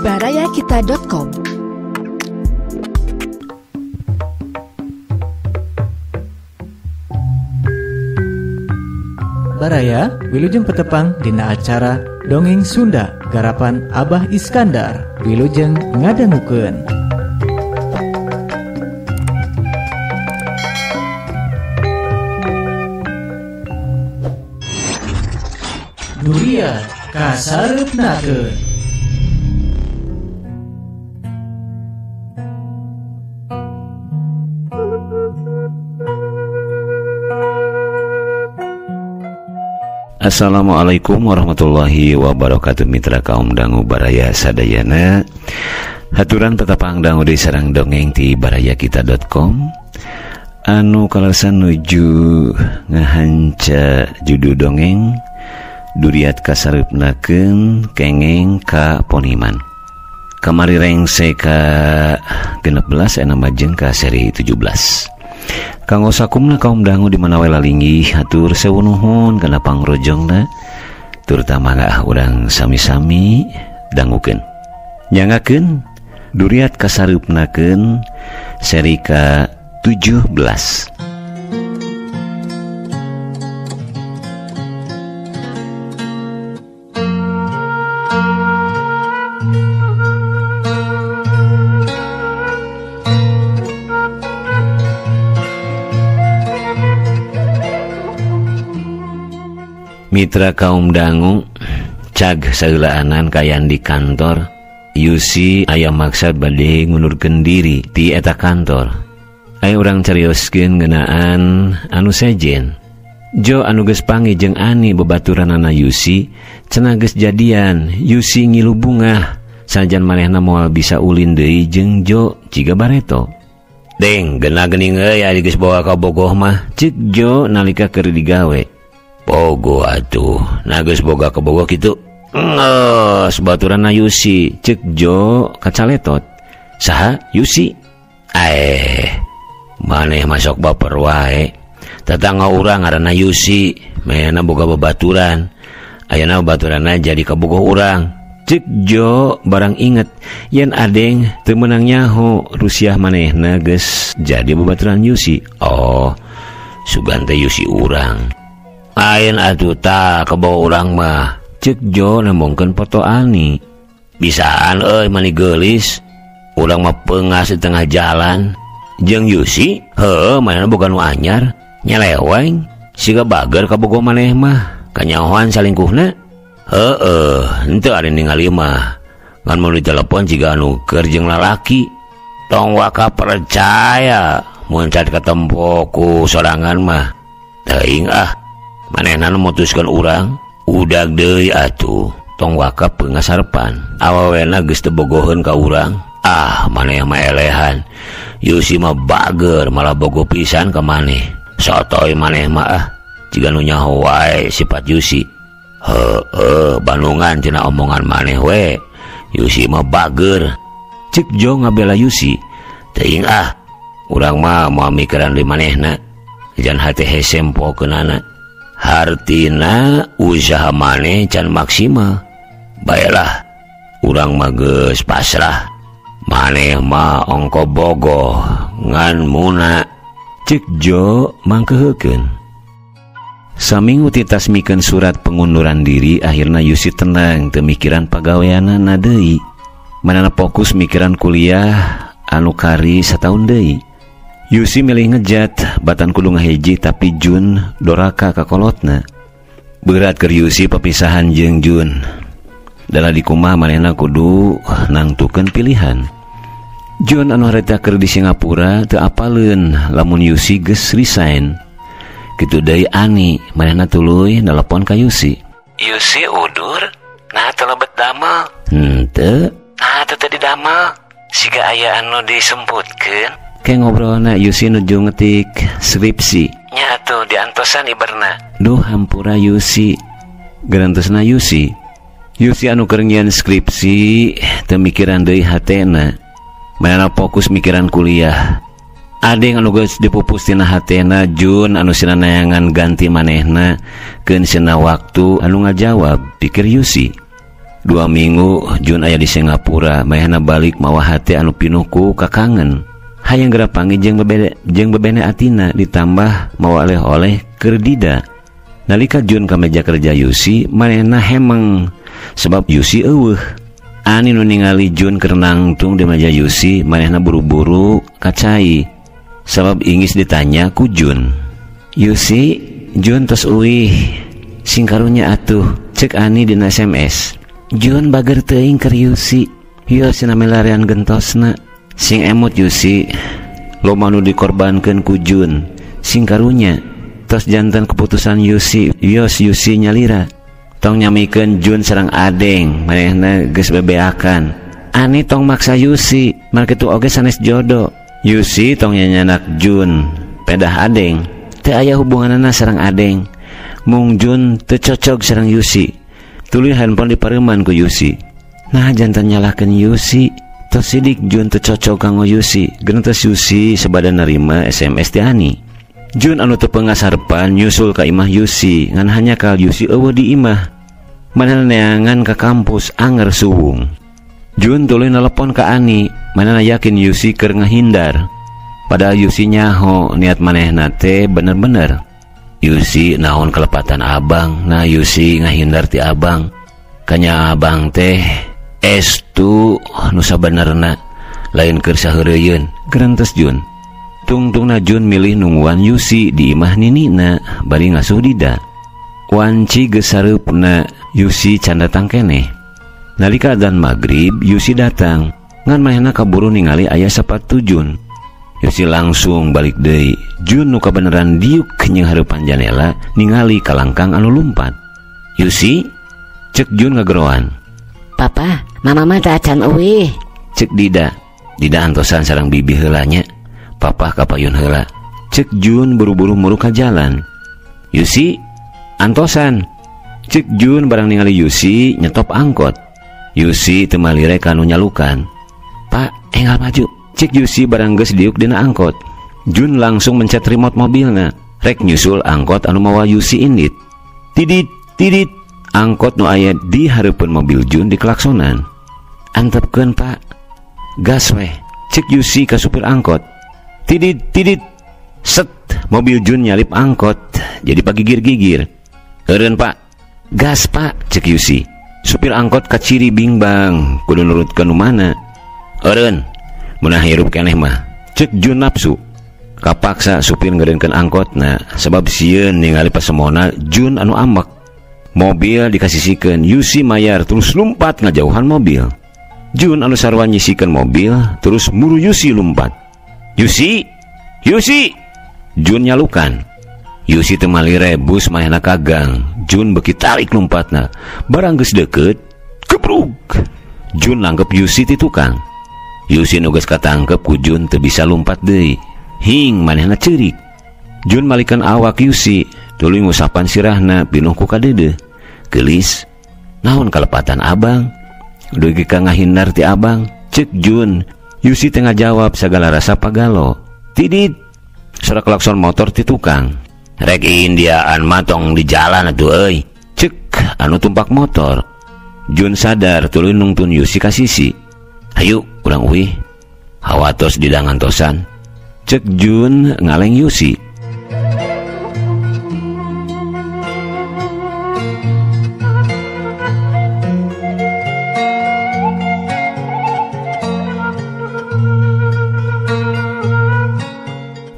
Barayakita.com. Baraya wilujeng petepang dina acara Dongeng Sunda garapan Abah Iskandar wilujeng ngadangukeun. Duriat kasareupnakeun. Assalamualaikum warahmatullahi wabarakatuh, mitra kaum dangu baraya sadayana. Haturan tetapang dangu di sarang dongeng ti barayakita.com. Anu kalasan nuju ngahanca judul dongeng Duriat kasareupnakeun kengeng ka poniman. Kamari rengse ka 16 ena majeng ka seri 17. Kanggo sakumna kaum dangu di mana wae lalinggih hatur sewu nuhun kana pangrojongna, terutama ngah urang sami-sami dangukeun. Nyangakeun Duriat kasareupnakeun seri ka 17. Mitra kaum dangu cag saheulaanan kayan di kantor. Yusi aya maksad bade ngundurkeun diri ti eta kantor. Aya urang carioskeun ngeunaan anu sejen. Jo anu geus panggih jeung Ani babaturanana Yusi cenah geus jadian. Yusi ngilu bungah sanajan manehna moal bisa ulin deui jeung Jo ciga bareto. Deng geuna geuning euy ari geus bawa ka Bogoh mah, ceuk Jo nalika keur digawe. Pogo atuh, nah geus boga ka Bogoh kitu. Ngeus baturanna Yusi, ceuk Jo kacaletot. Saha Yusi? Aeh, maneh masok baper wae. Tetangga urang ngaranna Yusi, manehna boga babaturan. Ayeuna babaturanna jadi kabogoh urang. Ceuk Jo barang inget yen adeng teu meunang nyaho Rusiah manehna geus jadi babaturan Yusi. Oh, sugan teh Yusi urang. Lain atuh ta kebawa urang mah, ceuk Jo nembongkeun foto Ani. Bisaan euy mani geulis. Urang mah peungas di tengah jalan. Jeung Yusi, heueuh manehna boga nu anyar, nyeleweng, siga bager kabogoh maneh mah, kanyahoan salingkuhna. Heueuh, henteu ari ningali mah. Ngan mun ditelepon siga anu keur jeung lalaki. Tong waka percaya mun cat katempo ku sorangan mah. Teuing ah. Manehna nu mutuskeun urang, udag deui atuh, tong waka pengasarepan. Awawena geus teu bogoheun ka urang. Ah, maneh mah elehan. Yusi mah bager, malah bogo pisan ka maneh. Sotoy maneh mah ah, jiga nu nyaho wae sifat Yusi. Heueuh, bandungan tina omongan maneh we. Yusi mah bager. Ceuk Jo ngabela Yusi. Teuing ah, urang mah moal mikiran deui manehna. Jan hate hese empokeunana. Hartina usaha maneh can maksimal. Baiklah, urang mah geus pasrah. Maneh mah ongko bogoh ngan muna, ceuk Jo mangkeuheukeun. Saminggu titasmikeun surat pengunduran diri, akhirna Yusi tenang teu mikiran pagaweanana deui. Manehna fokus mikiran kuliah anu kari sataun deui. Yusi milih ngejat batan kudu ngahiji tapi Jun doraka kakolotna. Berat keur Yusi papisahan jeung Jun. Dalah di kumaha manehna kudu nangtukeun pilihan. Jun anu harita keur di Singapura teu apaleun lamun Yusi geus resign. Kitu deui Ani, manehna tuluy nelepon ka Yusi. Yusi udur, nah teu lebet damel. Henteu, nah teu teu didamel. Siga aya anu disemputkeun. Kayak ngobrolna Yusi nuju ngetik skripsi. Nya atuh diantosan iberna. Duh hampura Yusi. Gerantosna Yusi. Yusi anu keur nyieun skripsi teu mikiran deui hatena. Manehna fokus mikiran kuliah. Adeng anu geus dipupus tina hatena Jun anu sina nayangan ganti manehna keun sina waktu anu ngajawab pikir Yusi. 2 minggu Jun aya di Singapura, manehna balik mawa hate anu pinuh ku kakangen. Hayang geura panggih jeung bebene atina ditambah mawa oleh-oleh keur Dida. Nalika Jun ka meja kerja Yusi, manehna hemeng sebab Yusi eueuh. Ani nu ningali Jun keur nangtung di meja Yusi, manehna buru-buru kacai sabab ingis ditanya ku Jun. Yusi, Jun tos uih, sing karunya atuh, cek Ani dina SMS. Jun bager teuing keur Yusi, Yusi namelarian gentosna. Sing emut Yusi, loba nu dikorbankeun ku Jun, sing karunya. Tos jantan keputusan Yusi, yos Yusi nyalira. Tong nyamikeun Jun sareng Adeng, manehna geus bebeakan. Ani tong maksa Yusi, mar kitu oge sanes jodo. Yusi tong nyanyanak Jun, pedah Adeng. Teu aya hubunganana sareng Adeng. Mung Jun teu cocog sareng Yusi. Tuluy handphone dipareuman ku Yusi. Nah jantan nyalahkeun Yusi. Tos sidik Jun teu cocog kanggo Yusi. Gentos Yusi sabada narima SMS ti Ani. Jun anu teu pengasarepan nyusul ka imah Yusi, ngan hanya kal Yusi eueuh di imah. Manehna neangan ka kampus anger suwung. Jun tuluy nelepon ka Ani, manehna yakin Yusi keur ngahindar. Padahal Yusi nyaho niat manehna teh bener-bener. Yusi naon kelepatan abang, nah Yusi ngahindar ti abang. Kanya abang teh estu nu sabenerna lain keur saheureuyun, gerentes Jun. Tungtungna Jun milih nungguan Yusi di imah ninina bari ngasuh Dida. Wanci geus sareupna Yusi can datang keneh. Nalika adzan magrib Yusi datang, ngan manehna kaburu ningali aya sapatu Jun. Yusi langsung balik deui. Jun nu kabeneran diuk jeung hareupan janela ningali kalangkang anu lumpat. Yusi, cek Jun ngageroan. Papa, mama mah teu acan euih. Cek Dida. Dida antosan sareng bibi heula nya. Papa kapayun heula. Cek Jun buru-buru muruk ka jalan. Yusi, antosan. Cek Jun barang ningali Yusi nyetop angkot. Yusi teu malire kanu nyalukan. Pak, enggal maju. Cek Yusi barang geus diuk dina angkot. Jun langsung mencet remote mobilna. Rek nyusul angkot anu mawa Yusi indit. Tidit, tidit. Angkot nu aya di hareupeun mobil Jun diklaksonan. Antepkeun, Pak. Gas weh. Cek Yusi ka supir angkot. Tidit, tidit. Set, mobil Jun nyalip angkot. Jadi pagigir-gigir. Eureun, Pak. Gas, Pak, cek Yusi. Supir angkot kaciri bingbang, kudu nurutkeun nu mana. Eureun, munah hirup keneh mah. Cek Jun nafsu. Kapaksa supir ngeureunkeun angkotna sebab sieun ningali pasemona Jun anu ambek. Mobil dikasisikeun, Yusi mayar terus lumpat ngajauhan mobil. Jun anu sarua nyisikeun mobil terus muru Yusi lumpat. Yusi, Yusi, Jun nyalukan. Yusi teu malire bus manehna kagang. Jun beuki tarik lumpatna. Barang geus deukeut, gebrug. Jun nangkep Yusi ti tukang. Yusi nu geus katangkep ku Jun teu bisa lumpat deui. Hing manehna ceurik. Jun malikeun awak Yusi, tuluy ngusapan sirahna pinuh ku kadeudeuh. Geulis, naon kalepatan abang? Dugi ka ngahindar ti abang, cek Jun. Yusi teu ngajawab sagala rasa pagalo. Tidit, sora klakson motor ti tukang. Rek Indiaan mah tong di jalan atuh euy. Cek anu tumpak motor. Jun sadar tuluy nungtun Yusi ka sisi. Hayu urang uih. Hawatos di dangantosan. Cek Jun ngaleng Yusi.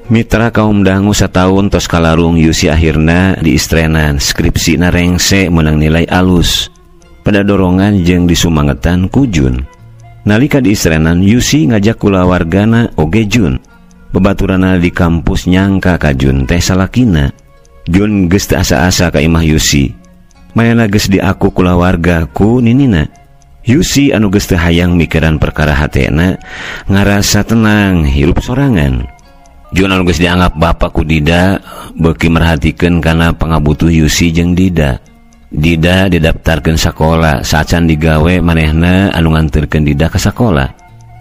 Mitra kaum dangu sataun tos kalarung Yusi akhirna diistrenan skripsina rengse menang nilai alus pada dorongan jeung disumangetan ku Jun. Nalika diistrenan Yusi ngajak kulawargana oge Jun. Babaturana di kampus nyangka ka Jun teh salakina. Jun geus teu asa-asa ka imah Yusi. Manehna geus diaku kulawarga ku ninina. Yusi anu geus teu hayang mikiran perkara hatena ngarasa tenang hirup sorangan. Jun anu geus dianggap bapak ku Dida beuki merhatikeun kana pangabutuh Yusi jeung Dida. Dida didaftarkeun sakola, saacan digawe manehna anu nganterkeun Dida ka sakola.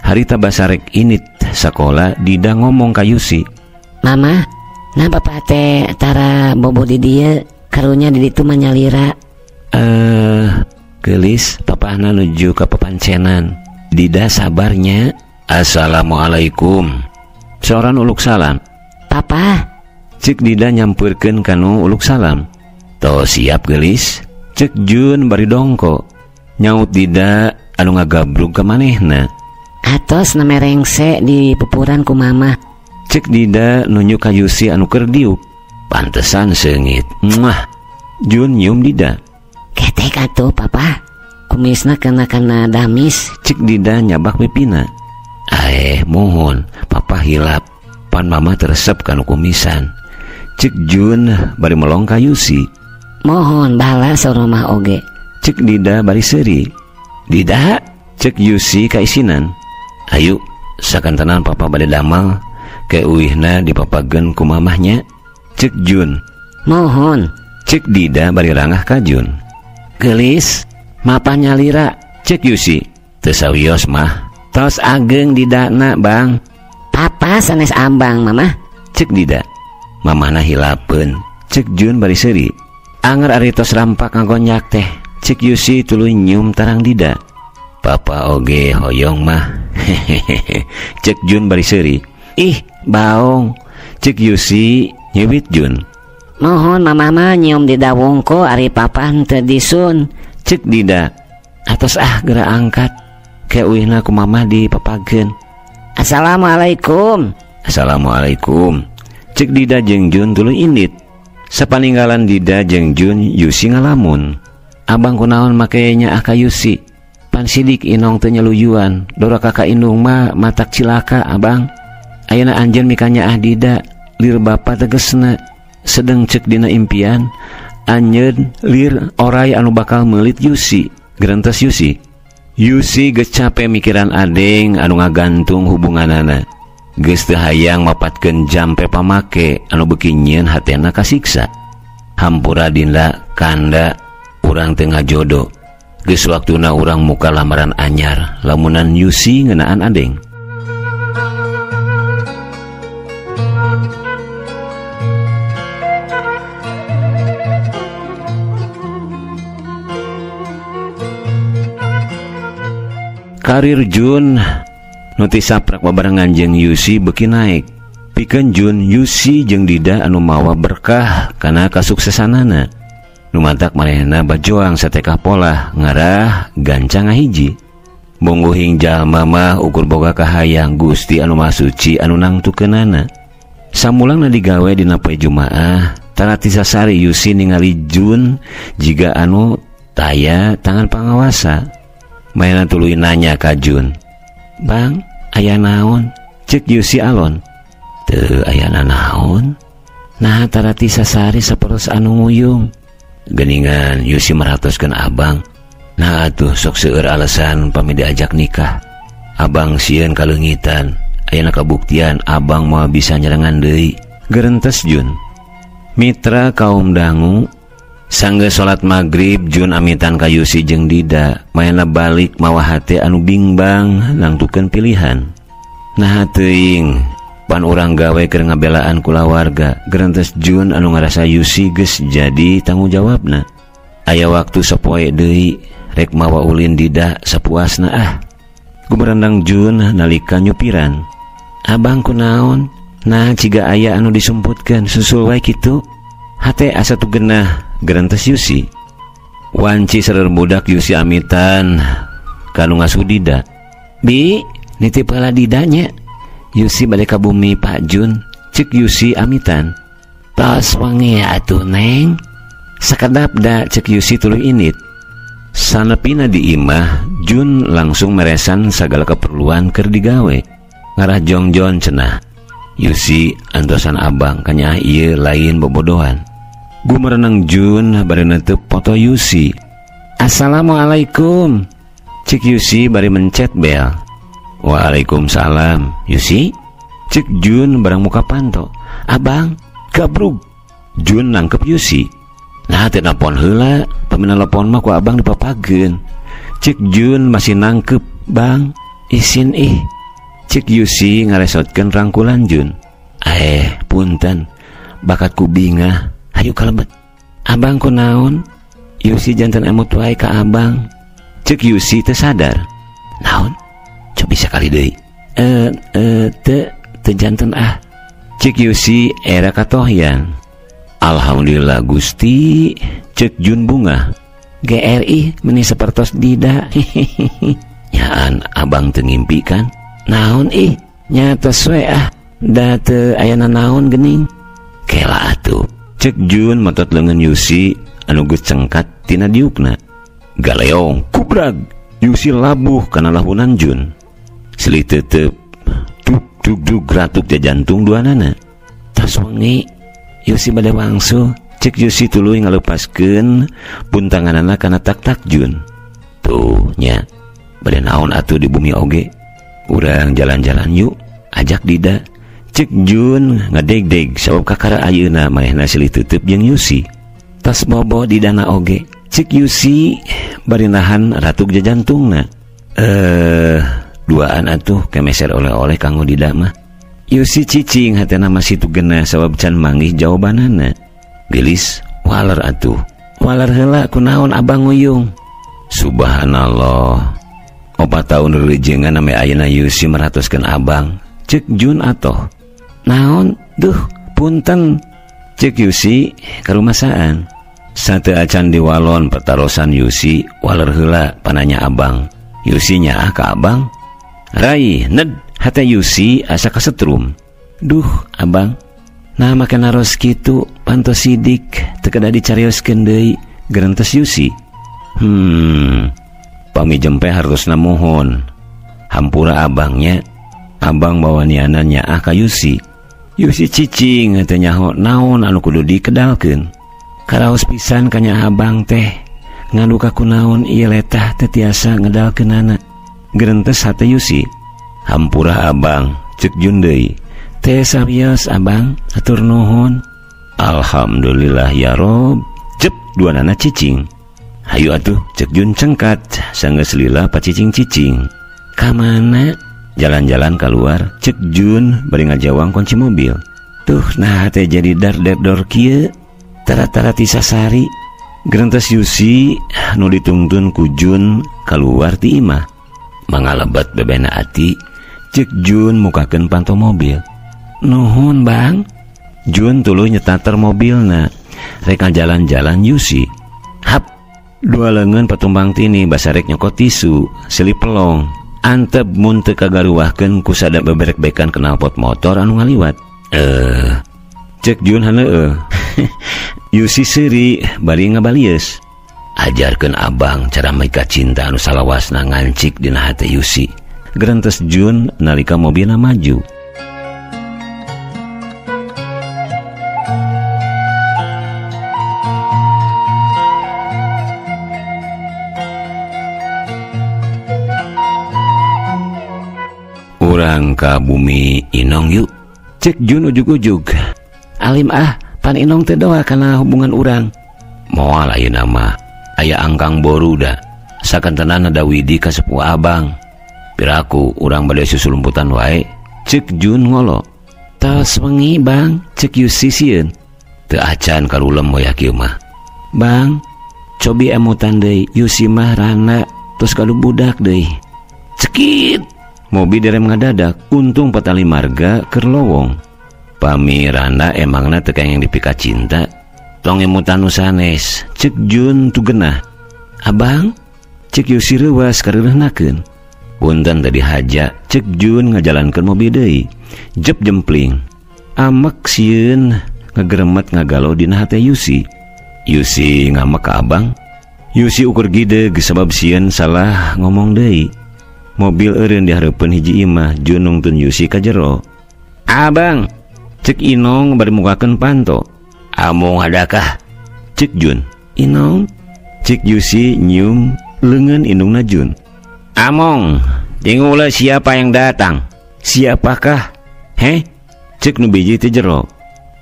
Harita basarek init sakola, Dida ngomong ka Yusi. Mama, nah bapak teh tara bobo di dieu, karunya di ditu mah nyalira. Geulis papahna nuju ka papancenan. Dida sabarnya. Assalamualaikum. Soran uluk salam. Papa. Cek Dida nyampeurkeun kanu uluk salam. Tos siap geulis. Cek Jun bari dongko. Nyaut Dida anu ngagabrug ka manehna. Atos na merengse di pupuran ku mama. Cek Dida nunjuk ka Yusi anu keur diuk. Pantesan seungit. Muah. Jun nyium Dida. Ketek atuh papa. Kumisna kena-kena damis. Cek Dida nyabak pipina. Aeh mohon papa hilap. Pan mama teresep kanu kumisan. Cek Jun bari melong ka Yusi. Mohon balas rumah oge. Cek Dida bari seuri. Dida cek Yusi kaisinan. Ayu sakantenan papa bade damel ke uihna dipapageun ku mamahnya. Cek Jun. Mohon. Cek Dida bari rangah ka Jun. Geulis mapah nyalira. Cek Yusi. Teu sawios mah. Tos ageng Didana bang. Papa sanes abang mamah. Cek Dida. Mamahna hilapeun. Cek Jun bari seuri. Anger ari tos rampak ngagonyak teh. Cek Yusi tuluy nyium tarang Dida. Papa oge hoyong mah. Hehehe. Cek Jun bari seuri. Ih, baong. Cek Yusi nyewit Jun. Mohon mama mah nyium Dida wungko ari papa henteu disun. Cek Dida. Atos ah geura angkat. Ke uihna ku mama dipapageun. Assalamualaikum. Assalamualaikum. Cek Dida jeung Jun tuluy indit. Sapaninggalan Dida jeung Jun, Yusi ngalamun. Abang kunaon make nyaah ka Yusi. Pan sidik inong teu nyeluyuan. Dora kakak indung mah matak cilaka abang. Ayeuna anjeun mika nyaah Dida, lir bapa tegesna. Sedeng cek dina impian, anjeun lir orai anu bakal meulit Yusi. Gerentes Yusi. Yusi geus cape mikiran adeng anu ngagantung hubunganana. Geus teu hayang mapatkeun jampe pamake anu beuki nyieun hatena kasiksa. Hampura Dinda kanda urang teu ngajodo. Geus waktuna urang muka lamaran anyar lamunan Yusi ngeunaan adeng. Karir Jun nu ti saprak babarengan jeung Yusi beuki naek. Pikeun Jun, Yusi jeung Dida anu mawa berkah kana kasuksesanana. Nu matak manehna bajoang satekah polah ngarah gancang ngahiji. Bonggohing jalma mah ukur boga kahayang Gusti anu Maha Suci anu nangtukeunana. Samulangna digawe dina poe Jumaah, tara tisasari Yusi ningali Jun jiga anu taya tangan pangawasa. Mainan tuluy nanya ka Jun. Bang, aya naon? Cek Yusi alon. Teu aya naon? Nah tara tisasari saperos anu nguyung. Geningan Yusi merhatoskeun abang. Nah atuh sok seueur alasan pami diajak nikah. Abang sieun kaleungitan. Ayeuna kabuktian abang moal bisa nyerengan deui. Gerentes Jun. Mitra kaum dangu sanggeus salat magrib Jun amitan ka Yusi jeung Dida. Mayana balik mawa hate anu bingbang nangtukeun pilihan. Nah teuing pan urang gawe keur ngabelaan kulawarga. Gerentes Jun anu ngarasa Yusi geus jadi tanggung jawabna. Aya waktu sapoe deui rek mawa ulin Dida sapuasna ah. Gumerendang Jun nalika nyupiran. Abang kunaon? Nah ciga aya anu disumputkeun susul wae kitu. Hate asa tu genah gerentes Yusi. Wanci seueur budak Yusi amitan kanu ngasuh Dida. Bi, nitip heula Didanya. Yusi bade ka bumi Pak Jun. Cek Yusi amitan. Tos wangi atuh Neng. Sakedap da cek Yusi tuluy init. Sanepina di imah, Jun langsung meresan sagala keperluan keur digawe. Ngarah jongjon cenah. Yusi antosan abang kanya ieu lain bobodohan. Gumerenang Jun bari neuteub foto Yusi. Assalamualaikum. Cek Yusi bari mencet bel. Waalaikumsalam. Yusi? Cek Jun barang muka panto. Abang, gabrug. Jun nangkep Yusi. Nah teu nelpon heula, pamina telepon mah ku abang dipapageun. Cek Jun masih nangkep, Bang, isin ih. Cek Yusi ngaresotkeun rangkulan Jun. Punten, bakat ku bingah, hayu kalebet. Abang kunaon? Yusi jantan emut wae ka abang. Cek Yusi teu sadar. Naon? Cobi sakali deui. Teu janten ah. Cek Yusi era katohyan. Alhamdulillah Gusti, cek Jun bunga. GRI meni sapertos Dida. Nyaan abang teu ngimpi kan? Naon ih? Nya tos we ah. Da teu aya nanaon geuning. Kela atuh. Cek Jun metot leungeun Yusi anu geus cengkat tina diukna. Galeong kubrag. Yusi labuh kana lahunan Jun. Silih tetep dug dug dug ratuk jajantung duanana. Tas wengi Yusi bade wangsul. Cek Yusi tuluy ngalepaskeun puntanganana kana tak-tak Jun. Tuh nya bade naon atuh di bumi oge. Urang jalan-jalan yuk, ajak Dida. Cek Jun ngadeg-deg sabab kakara ayeuna manehna silih tetep jeung Yusi. Tas bobo Didana oge. Cek Yusi bari nahan ratuk jajantungna. Duaan atuh kemeser oleh-oleh kanggo Dida mah. Yusi cicing hatena masih tu genah sabab can manggih jawabanana. Gelis waler atuh. Waler heula kunaon abang nguyung. Subhanallah. 4 tahun reurejengan ame ayeuna Yusi meratoskeun abang. Cek Jun atoh. Naon? Duh, punten. Cek Yusi karumasaan. Sate acan diwalon pertarosan Yusi waler heula pananya abang. Yusi nyaah ka abang. Rai, ned hate Yusi asa kasetrum. Duh, abang. Nah make naros kitu pantos sidik teu kedah dicarioskeun deui gerentes Yusi. Pami jempe hartosna mohon. Hampura abangnya. Abang bawa niana nyaah ka Yusi. Yusi cicing teu nyaho naon anu kudu dikedalkeun. Karaos pisan kanya abang teh ngaduka kunaon ieu letah teu tiasa ngedalkeunana. Gerentes hate Yusi. Hampura abang, cek Jun deui. Teh sawios abang, atur nuhun. Alhamdulillah ya Rob. Cep duanana cicing. Hayu atuh, cek Jun cengkat sanggeus lila pacicing-cicing. Ka mana? Jalan-jalan keluar, cek Jun bari ngajawang kunci mobil. Tuh nah teh jadi dar der dor kieu. Tara-tara tisasari. Gerentes Yusi nu ditungtun ku Jun keluar ti imah. Mangalebat bebena ati, cek Jun mukakeun panto mobil. Nuhun bang. Jun tuluy nyetater mobilna. Rek jalan-jalan Yusi. Hap, dua leungeun patumbang tini basarek nyokot tisu, silip pelong. Antep mun teu kagaruwahkeun ku sada beberek-bekan knalpot motor anu ngaliwat. Cek Jun haneueuh. Yusi seuri bari ngabalieus. Ajarkeun abang cara mika cinta anu salawasna ngancik dina hate Yusi. Gerentes Jun nalika mobilna maju. Urang ka bumi Inong yuk. Cek Jun ujug-ujug. Alim ah, pan Inong teh doa kana hubungan urang. Moal ayeuna mah. Aya angkang boru da. Sakantenana da Widi ka sepuh abang. Piraku urang bade susulumputan wae. Cek Jun ngolo. Tos wengi bang, cek Yusi sieun. Teu acan karulem wayah kieu mah. Bang, cobi emutan deui Yusi mah rana tos gaduh budak deui. Cekit. Mobil derem ngadadak, untung patali marga keur lowong. Pami rana emangna teu kenging dipika cinta. Tong emutan nu sanes, cek Jun tu genah. Abang, cek Yusi reuwas kareureunahkeun. Punten tadi haja, cek Jun ngajalankeun mobil deui. Jep jempling. Amek sieun ngageremet ngagalo dina hate Yusi. Yusi ngamek ka abang. Yusi ukur gideg sabab sieun salah ngomong deui. Mobil eureun dihareupeun hiji imah, Jun nungtun Yusi ka jero. Abang, cek Inong bari mukakeun panto. Among adakah? Cek Jun. Inong, cek Yusi nyium leungeun indungna Jun. Among, tengoklah siapa yang datang. Siapakah? Heh? Cek nu biji teh jero.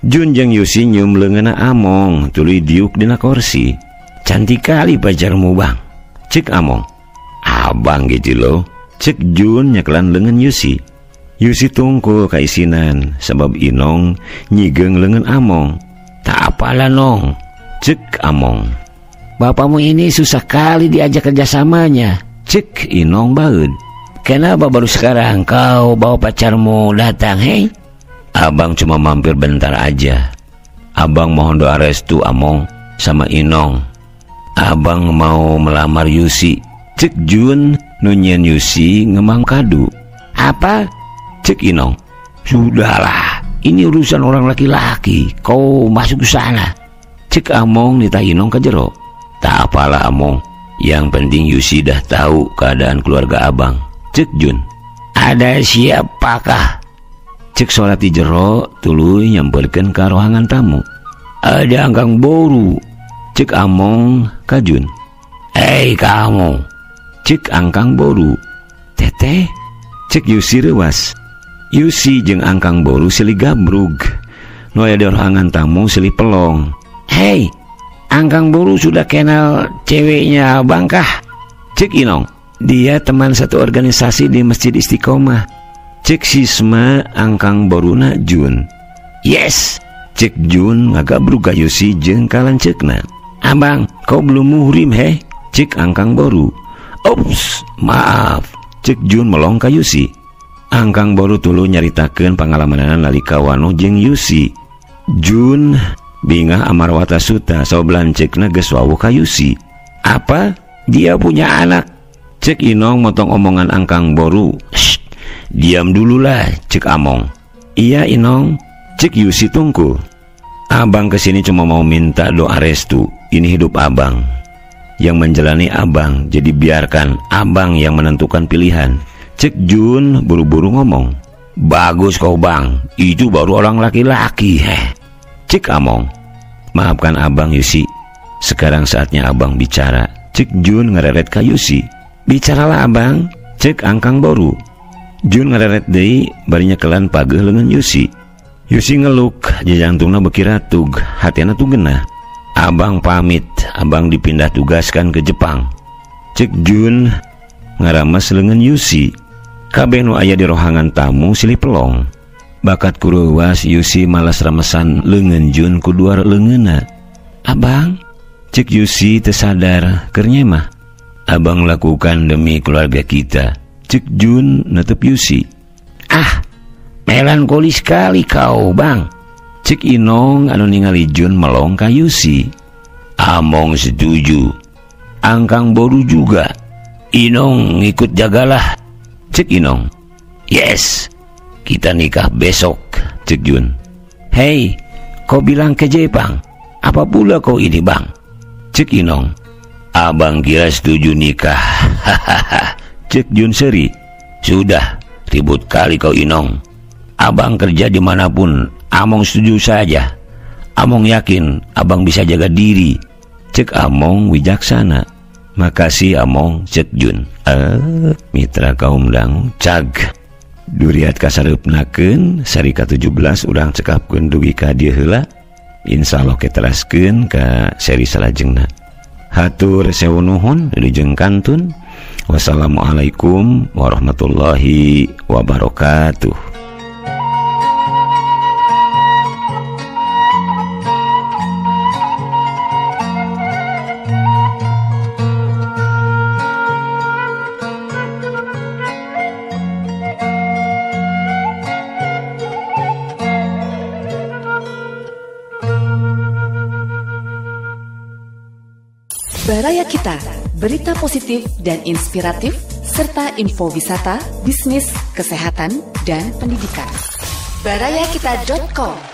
Jun jeung Yusi nyium leungeunna Among, tuluy diuk dina kursi. Cantik kali pacarmu bang. Cek Among. Abang gitu loh. Cek Jun nyekelan leungeun Yusi. Yusi tungkul kaisinan sabab Inong nyigeng leungeun Among. Tak apalah nong. Cek Among. Bapakmu ini susah kali diajak kerjasamanya. Cek Inong baeud. Kenapa baru sekarang kau bawa pacarmu datang, hei? Abang cuma mampir bentar aja. Abang mohon doa restu Among sama Inong. Abang mau melamar Yusi. Cek Jun nunyen Yusi ngemang kadu. Apa? Cek Inong. Sudahlah, ini urusan orang laki-laki. Kau masuk ke sana. Cek Among nitah Inong ke jero. Tak apalah Among, yang penting Yusi dah tahu keadaan keluarga abang. Cek Jun. Ada siapakah? Cek sholat di jero tuluy nyamperkeun ka rohangan tamu. Ada Angkang Boru. Cek Among ka Jun. Hei kamu. Cek Angkang Boru. Teteh. Cek Yusi reuas. Yusi jeung Angkang Boru silih gabrug. Nu aya di rohangan tamu silih pelong. Hei, Angkang Boru sudah kenal ceweknya abang kah? Cek Inong. Dia teman satu organisasi di Masjid Istiqomah. Cek Sisma Angkang Boruna Jun. Yes. Cek Jun ngagabrug ka Yusi jeung kalanceukna. Abang, kau belum muhrim heh? Cek Angkang Boru. Ups, maaf. Cek Jun melong ka Yusi. Angkang Boru tuluy nyaritakeun pangalamanana nalika wanoh jeung Yusi. Jun bingah amarwata suta sabab lanceukna geus wawuh ka Yusi. Apa? Dia punya anak? Cek Inong motong omongan Angkang Boru. Shh, diam dululah, cek Among. Iya Inong, cek Yusi tungku. Abang kesini cuma mau minta doa restu. Ini hidup abang. Yang menjalani abang, jadi biarkan abang yang menentukan pilihan. Cek Jun buru-buru ngomong. Bagus kau bang, itu baru orang laki-laki heh. Cek Among. Maafkan abang Yusi, sekarang saatnya abang bicara. Cek Jun ngereret ka Yusi. Bicaralah abang, cek Angkang Boru. Jun ngereret deui bari nyekelan pageuh leungeun Yusi. Yusi ngeluk, jantungna beuki ratug, hatena tuh genah. Abang pamit, abang dipindah tugaskan ke Jepang. Cek Jun ngarames leungeun Yusi. Kabeh nu aya di rohangan tamu silih pelong. Bakat kuruwas Yusi malas ramesan leungeun Jun ku duar leungeunna. Abang, cek Yusi teu sadar keur nyemah. Abang lakukan demi keluarga kita. Cek Jun netep Yusi. Ah, melankolis sekali kau bang. Cek Inong anu ningali Jun melong ka Yusi. Among setuju. Angkang Boru juga. Inong ngikut jagalah. Cek Inong. Yes, kita nikah besok. Cek Jun. Hei, kau bilang ke Jepang. Apa pula kau ini bang? Cek Inong. Abang kira setuju nikah. Hahaha. Cek Jun seri. Sudah, ribut kali kau Inong. Abang kerja dimanapun, Among setuju saja. Among yakin abang bisa jaga diri. Cek Among wijaksana. Makasih Among, cek Jun. Mitra kaum dangu cag. Duriat kasareupnakeun sari ka-17 urang cekapkeun dugi ka dieu heula. Insyaallah keteraskeun ka seri salajengna. Hatur sewu nuhun wilujeng kantun. Wassalamualaikum warahmatullahi wabarakatuh. Baraya Kita, berita positif dan inspiratif, serta info wisata, bisnis, kesehatan, dan pendidikan. Barayakita.com.